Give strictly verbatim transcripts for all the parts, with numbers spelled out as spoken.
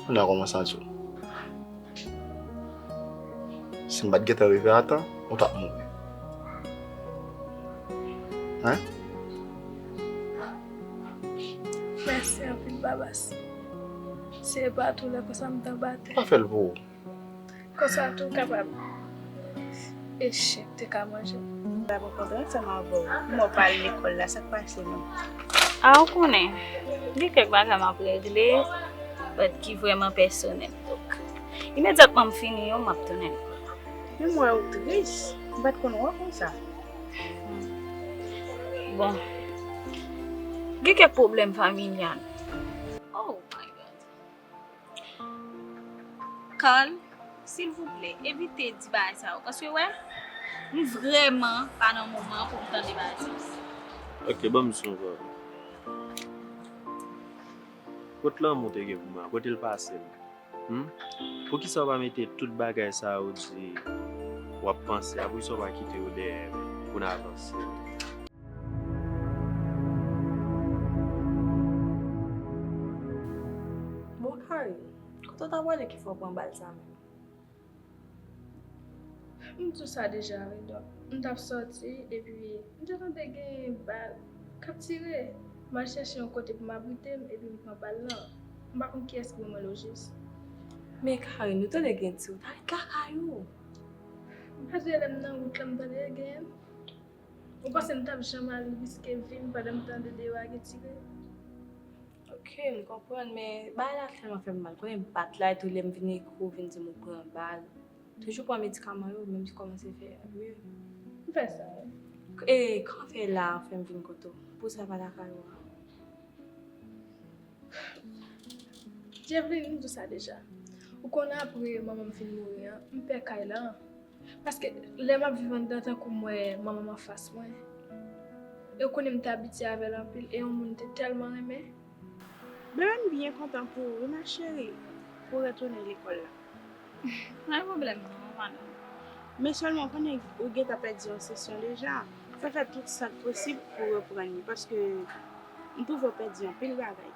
Kounye a kòman w santi w? Si m pa t gentan rive a tan, ou t ap mouri. Hein? Mèsi anpil, Babas. Si se pa tou, lè konsa m t anba tè. Pa fè l pou ou. Konsa tou w kapab echèk te ka manje. M pa konprann ansanm avè w. Kouman w pa al lekòl la, sa k pase menm? A, ou konnen, gen kèk bagay m ap regle, but ki vrèman pèsonèl. Donk, imedyatman m fini yo, m ap tounen lekòl. Men m wè ou tris. M pa t konn wè w konsa. Bon, gen kèk pwoblèm familyal. Oh my God. Carl, silvouplè, evite di bagay sa yo. Paske, wè, m vrèman pa nan moman pou m tande bagay sa yo. Ok, ban m sonje. Kot lanmou te gen pou mwen? Kote l pase l? Hmm? Poukisa w pa mete tout bagay sa yo di w ap panse a? Poukisa w pa kite yo dèyè pou n avanse? Bon, Carl, kote w ta prale ki fè w pran bal sa menm? M di w sa deja, wi, donk, m t ap sòti, epi m te tande gen bal k ap tire. M al chèche yon kote pou m abrite m, epi m pran bal lan. M pa konn kiyès ki ban mwen l ojis. Men, Carl, nou tande gen ti, ou ta ret lakay ou. M pa t wè lè m nan wout lan, m tande gen. Ou panse m t ap janm al riske vi m pandan m tande deyò a gen tire? Ok, m konprann, men bagay la tèlman fè m mal. Konnen m pa t la, etou lè m vin ekri w, vin di m ou pran bal. Toujou pran medikaman yo, menm si kòmanse fè mye. M fè sa, wi. E, kòman fè la, fè m vin kote w? Pou sa pa lakay ou a? Dieveline, m di w sa deja. Ou konnen apre manman m fin mouri an, m pè kay la. Paske lè m ap viv anndan tankou m wè manman m anfas mwen. E ou konnen m te abitye avè l anpil, e yon moun m te tèlman renmen. Bebe, m byen kontan pou ou, wi, ma chérie, pou w retounen lekòl la. Pa gen pwoblèm non, madanm. Men sèlman, ou konnen ou gentan pèdi yon sesyon deja. Fè, fè tout sa k posib pou w reprann li, paske m twouve w pèdi anpil bagay.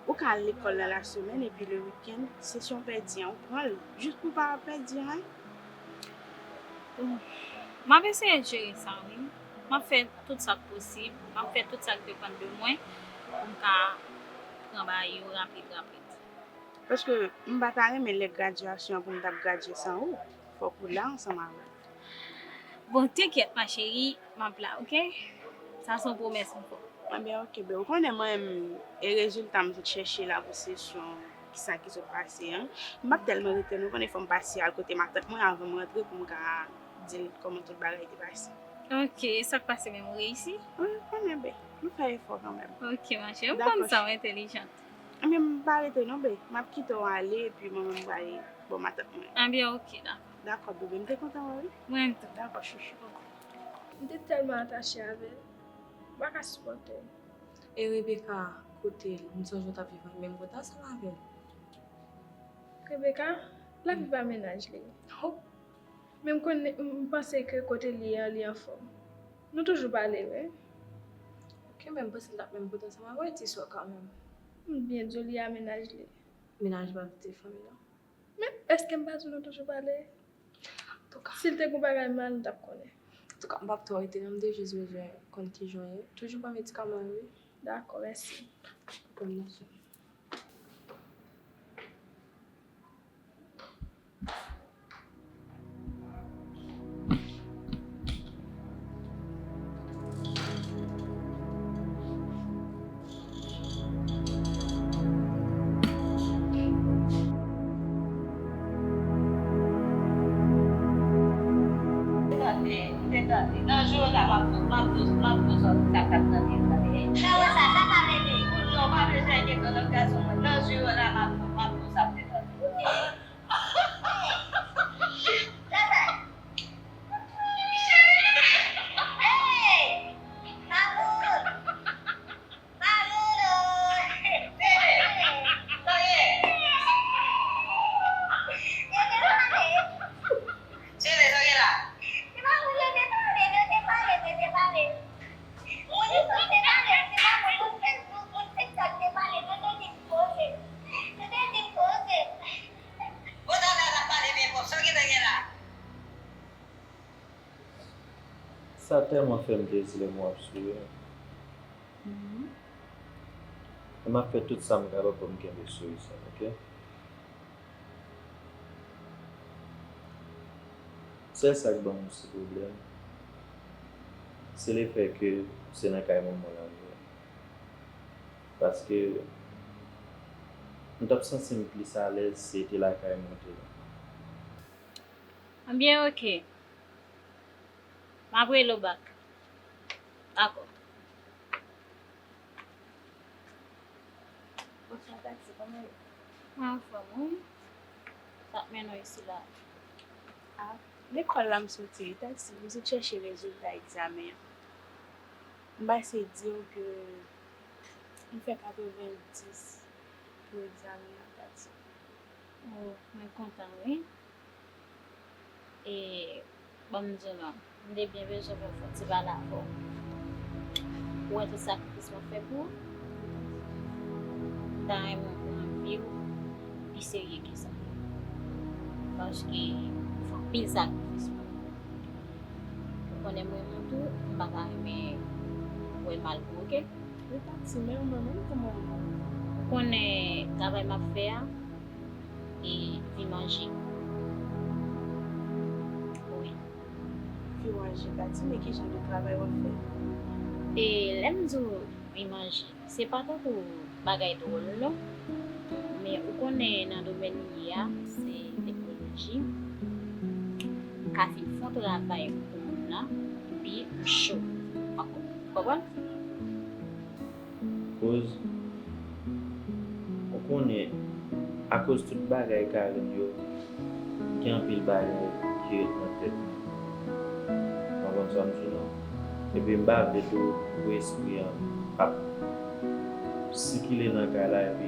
Ou ka al lekòl nan lasemèn, epi le wikenn, sesyon pèdi an, ou pran l, jis pou w pa pèdi anyen. M ap eseye jere sa, wi. M ap fè tout sa k posib, m ap fè tout sa k depann de mwen pou m ka pran bagay yo rapid, rapid. Paske m pa ta renmen lè gradyasyon an pou m t ap gradye san ou. Fòk ou la ansanm avè m. Bon, t'inquiète, ma chérie, m ap la, ok? Sa se yon pwomès m fè w. Ebyen, ok, bebe. Ou konnen mwen menm, e rezilta m sot chèche la pou sesyon, kisa ki sot pase an. M p ap tèlman rete non, ou konnen fò m pase al kote matant mwen avan m rantre pou m ka di l kòman tout bagay te pase. Ok, sa k pase menm, ou reyisi? Wi, ou konnen, bebe. M fè efò kanmenm. Ok, ma chérie, m konn sa, ou entèlijant. Ebyen, m pa rete non, bebe. M ap kite w ale, epi mwen menm m prale bò matant mwen. Ebyen, ok, dakò. Dakò, bebe, m te kontan wè w, wi. Mwen menm tou. Dakò, chouchou. M te tèlman atache avè l. M pa ka sipòte l. E Rebecca, kote l? M sonje w t ap viv menm kote ansanm avè l. Rebecca, l ap viv ak mennaj li. Oh. Men m konnen, m panse ke kote l ye an, li anfòm. Nou toujou pale, wi. Ok, men m panse l t ap menm kote ansanm avè w, ti sè w kanmenm. M byen di w, li a mennaj li. Mennaj pa kite fanmi, non. Men, èske m pa di w nou toujou pale? Antouka. Si l te gon bagay mal, m t ap konnen. Antouka, m p ap twò rete non, m te jis bezwen konn kijan w ye. Toujou pran medikaman yo, wi. Dakò, mèsi. Pran medikaman. Tande, m te tande. Nan jou yo la, m ap di w, m ap di w, m ap di w sa, sa k ap tande, tande. Sa wè sa, sa pa vle di. Kounye a, w pa bezwen enkyete w, lòt gason mwen. Nan jou yo la, m ap di w, m ap di w sa m te tande. Ok. Hey! Mamoun! Mamoun o! Tele! Sa ye? Yo te pale! Tele, sa ye la? Se pa moun yo te pale, yo te pale, yo te pale. Moun yo te pale, se pa moun, moun Facebook, moun TikTok te pale, yo te di, Sa tèlman fè m plezi lè m wè w ap souri. E m ap fè tout sa m kapab pou m kenbe souri sa, oke? Sèl sa k ban m yon ti pwoblèm, se lefètke se nan kay manman w la m ye. Paske m t ap santi m plis alèz si se te lakay mwen w te ye. Ebyen, oke. M ap rele w back. Dakò. Bonswa, Taxi, kòman w ye? Mwen anfòm, wi. Sa k mennen w isi la? A, lekòl la m soti, Taxi, m sot chèche rezilta egzamen an. M pase di w ke m fè katrevenndis pou egzamen an, Taxi. O, mwen kontan, wi. E, ban m di w non, m te byen bezwen pou m fè yon ti pale avè w. Ou wè tout sakrifis mwen fè pou ou? M ta renmen pou mwen viv pi serye ke sa. Paske m fè anpil sakrifis pou ou. Ou konnen m renmen w tou, m pa ta renmen wè mal pou ou, oke? Ou pati, men mwen menm kòman ou ye? Ou konnen travay m ap fè a, e vi manje. Wi. Vi manje, Tati, men ki jan de travay w ap fè? E lè m di w vi manje, se pa tankou bagay dwòl non. Men ou konnen nan domèn m ye a, se teknoloji. M ka fin fè yon travay pou moun nan, epi m cho ankò. Konprann? Koz, ou konnen, akoz tout bagay Karen yo, gen anpil bagay ki ret nan tèt mwen. Ou konprann sa m di w non? Epi m pa vle tou pou espri an ap sikile nan kay la epi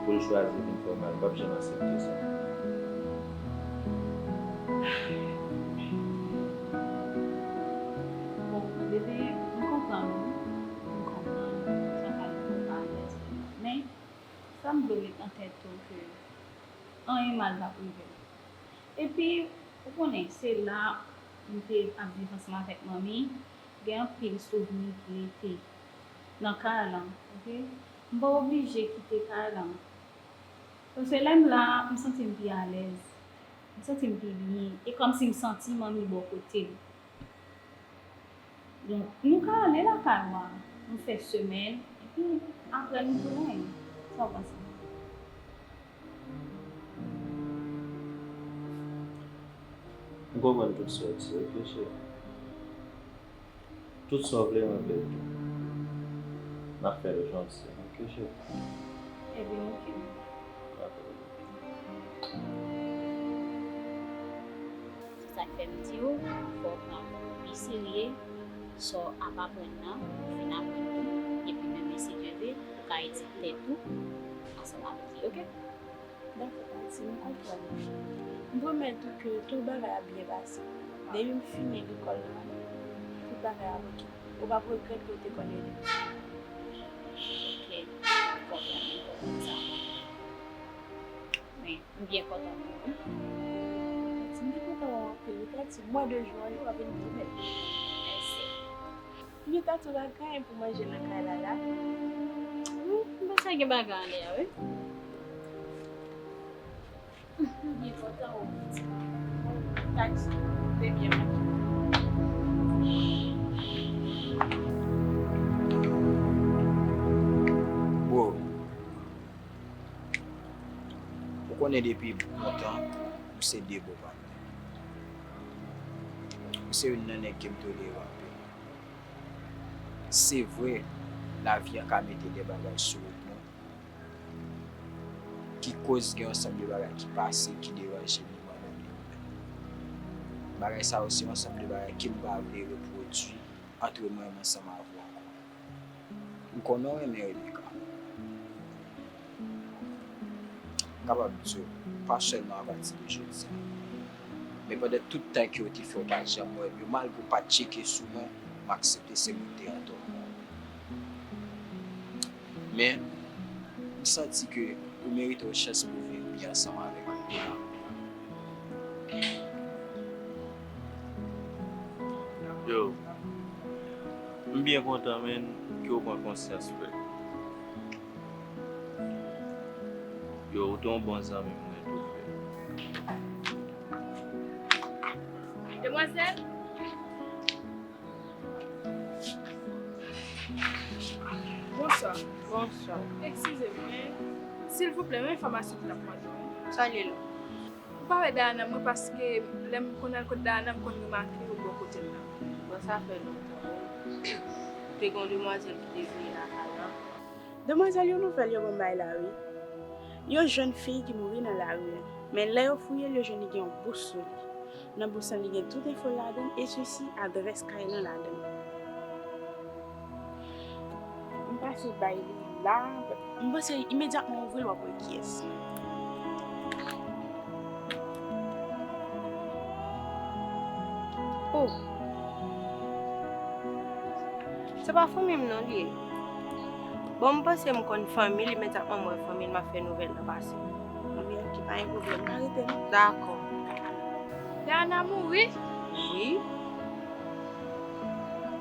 pou l chwazi vin fè w mal. M p ap janm aksepte sa. Bon, bebe, m konprann ou. M konprann ou. Sa ka rive w pa alèz. Men, sa m vle w met nan tèt ou ke anyen mal p ap rive w. Epi, ou konnen, se la m te ap viv ansanm avèk manmi, gen anpil souvni ki rete nan kay lan, oke? M pa oblije kite kay lan. Paske lè m la, m santi m pi alèz. M santi m pi byen. E kòmsi m santi manmi bò kote m. Donk, nou ka ale lakay ou a, nou fè semèn, epi apre nou tounen. Sa w panse? M konprann tout sa w di, oke, cheri? Tout sa w vle, mwen vle l tou. N ap fè l jan l se, oke, cheri? Ebyen, oke. Dakò. Se sa k fè m di w, fò w pran pi serye sa w ap aprann nan, ou fin aprann tou, epi demen, si Dye vle, ou ka ede tèt ou ansanm avèk li, oke? Dakò, Tati, m konprann. M pwomèt ou ke tout bagay ap byen pase. Depi m fini lekòl la, tout bagay ap oke. Ou p ap regrèt ke w te konn ede m. Oke, m konprann, m konprann sa. Men, m byen kontan pou ou. Tati, m byen kontan wè w anpil, wi, Tati. Mwa de jou an jou, w ap vin pi bèl. Mèsi. Wi, Tati, w pa gen anyen pou manje nan kay la, la. Wi, m panse gen bagay anlè a, wi. M byen kontan wè w, pitit. Tati, te byen manje. Bro, ou konnen depi lontan, m se de bon patnè. Ou se youn nan nèg ke m tolere anpil. Se vre, lavi an ka mete de bagay sou wout nou, ki koz gen yon ansanm de bagay ki pase, ki deranje m, li abandone m. Bagay sa yo se yon ansanm de bagay ke m pa vle repwodui ant mwen menm ansanm avè w ankò. M konnen w renmen Rebecca. M kapab di w, pa sèlman apati de jodi a, men pandan tout tan ke w te fè w pa t janm wè m yo, malgre w pa t tcheke sou mwen, m aksepte se mwen k te atò. Men, m santi ke ou merite yon chans pou w vin byen ansanm avèk mwen. Yo, M byen kontan, menn, ke w pran konsyans, frè. Yo, ou te yon bon zanmi m, mwen tou, frè. Demwazèl? Bonswa. Bonswa. Eskize mwen. Silvouplè, men enfòmasyon m t ap mande w. Sa l ye la? Ou pa wè Dayana, mwen, paske lè m konn al kot Dayana, m konn remake ou bò kote l la. Bon, sa fè lontan, wi. Te gen yon demwazèl ki te vini lakay la. Demwazèl yo nouvèl yo ban m bay la, wi. Yo jwenn fi ki mouri nan lari a. Men lè yo fouye l, yo jwenn li gen yon bous sou li. Nan bous lan, li gen tout enfo ladan l, e sesi adrès kay lan ladan l. M pase bay li la. M panse imedyatman w ouvri l, w ap wè kiyès. Oh. Se pa fanmi m non li ye. Bon, m panse m konn fanmi l, imedyatman m wè fanmi l, m ap fè nouvèl lan pase. Ebyen, ok, pa gen pwoblèm, pa rete non. Dakò. Dayana mouri? Wi.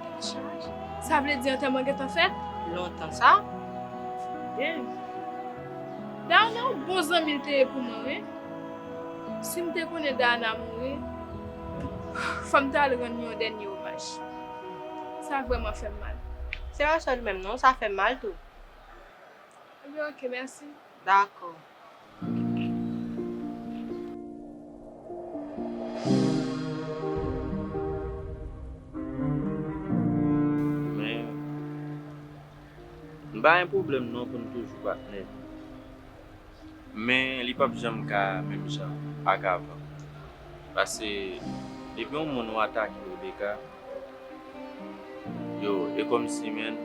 Tèt chaje. Sa vle di antèman gentan fèt? Lontan sa. Dang. Dayana yon bon zanmi l te ye pou mwen, wi. Si m te konnen Dayana mouri, fò m t al rann yon dènye omaj. Sa vrèman fè m mal. Se pa sèl ou menm non, sa fè m mal tou. Ebyen, ok, mèsi. Dakò. Men, m pa gen pwoblèm non pou n toujou patnè. Men, li p ap janm ka menm jan ak avan. Paske, depi yon moun ou atake Rebecca, yo, e kòmsi, menn,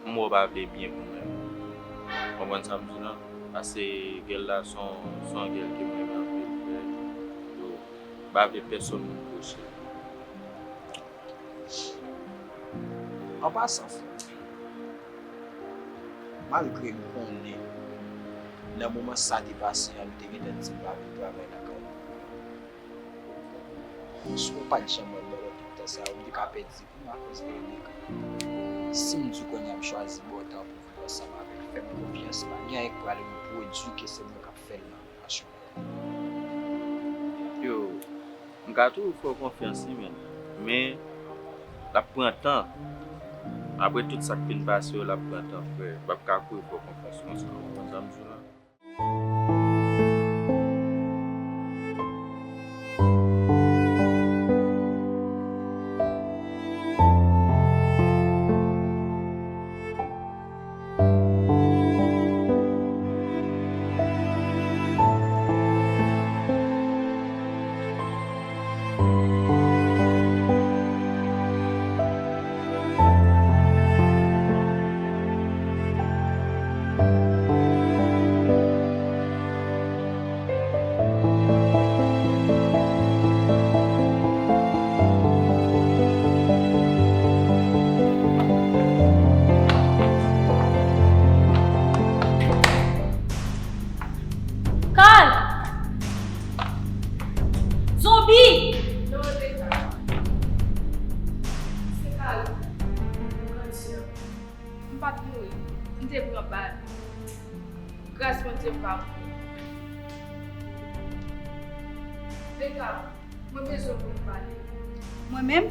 m wè w pa vle byen pou mwen. Konprann sa m di w lan? Paske gèl la se yon, se yon gèl ke mwen renmen anpil, frè. Yo, m pa vle pèsonn moun pwoche l. An pasan, frè, malgre m konnen nan moman sa te pase an, m te gentan di m pa vin travay lakay ou. Si w pa t janm wè m nan lòt tan sa a, ou te ka pèdi vi m akoz de Rebecca. Si m di w kounye a m chwazi ba w tan pou viv ansanm avè l, fè m konfyans, pa gen anyen k pral repwodui ke se mwen k ap fè l nan relasyon. Yo, m ka toujou fè w konfyans wi, menn. Men, l ap pran tan. Apre tout sa k fin pase yo, l ap pran tan, frè. M p ap ka kouri fè w konfyans konsa, ou konprann sa m di w lan? Carl! Zonbi! Non, Rebecca. Se Carl. Mwen pa t mouri. M te pran bal. Gras Bondye, m pa mouri. Rebecca, mwen bezwen w pou n pale. Mwen menm?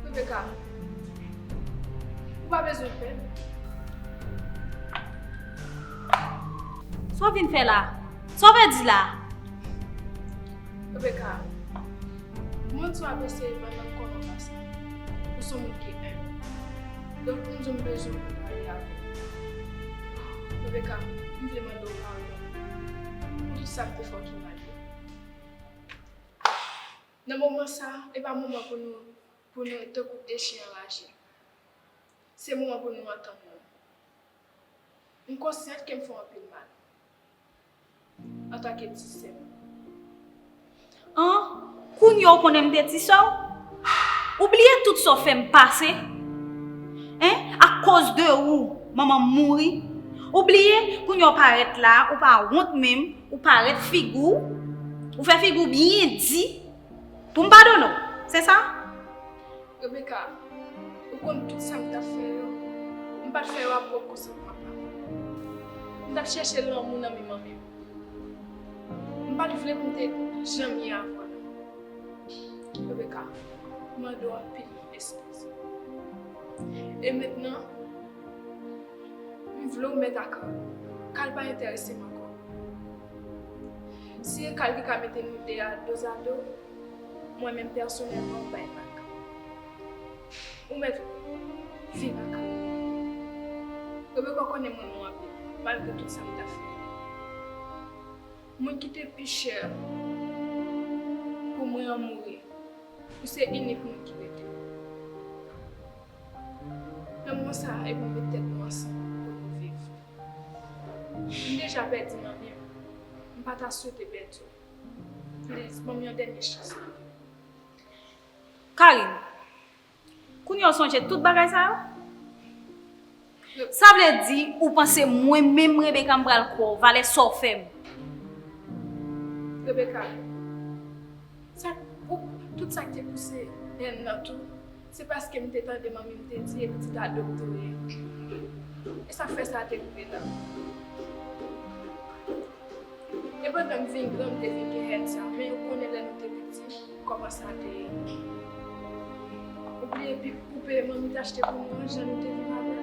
Rebecca, ou pa bezwen pè. Sa w vin fè la? Sa w vle di la? Rebecca, moun sa w ap eseye vann nan kò mwen pase. Ou se yon moun ki enb. Donk, m di w m bezwen pou m pale avè w. Rebecca, m vle mande w padon pou tout sa m te fè w ki mal yo. Nan moman sa, e pa moman pou nou, pou nou tankou de chen anraje. Se moman pou nou antann nou. M konsyant ke m fè w anpil mal. Antanke ti sè m. An, kounye a w konnen m te ti sè w? Ou bliye tout sa w fè m pase? Hein? Akoz de ou, manman m mouri. Ou bliye, kounye a w parèt la, ou pa wont menm, ou parèt figi w, ou fè figi w byen di pou m padone w. Se sa? Rebecca, Konn tout sa m t ap fè yo, m pa t fè yo ak pwòp konsantman pa m. M t ap chèche lanmou nan men manmi m. M pa t vle pou m te janm ye avè l. Rebecca, m mande w anpil eskiz. E mentnan, m vle w mèt ak Carl. Carl pa enterese m ankò. Si e Carl ki ka mete nou de a dozado, mwen menm pèsonèlman m bay vag. Ou mèt vin ak Carl. Rebecca konnen m renmen w anpil, malgre tout sa m ta fè. Moun ki te pi chè pou mwen an mouri, ou se inik moun ki rete. Lanmou sa epi nou met tèt nou ansanm pou nou viv. M deja pèdi manmi m, m pa ta swete pèdi w. Please, ban m yon dènye chans nan vi m. Karine, kounye a w sonje tout bagay sa yo? Sa vle di ou panse mwen menm Rebecca m pral kwè w valè sa w fè m? Rebecca, sa, ou, tout sa k te pouse N nan tou, se paske m te tande manmi m te di e pitit adopte w ye. E sa k fè sa te rive la. E pandan m vin gran, m te vin gen hèn sa, men ou konnen lè nou te piti, kòman sa te ye. Ou bliye pi koupe manmi te achte pou nou an, jan nou te viv avè l.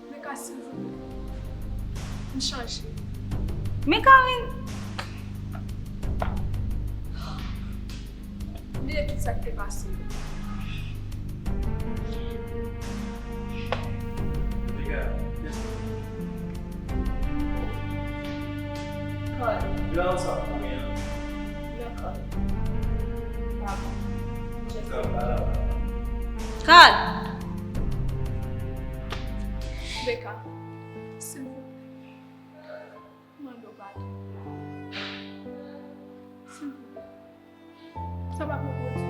Rebecca, silvouplè, m chanje. Men Karine, Bliye tout sa k te pase yo. Carl. Gran sa pou mwen an. Non, Carl. Pardon. Carl. Rebecca, silvouplè. Mande w padon. Silvouplè. Sa pa pou pwodui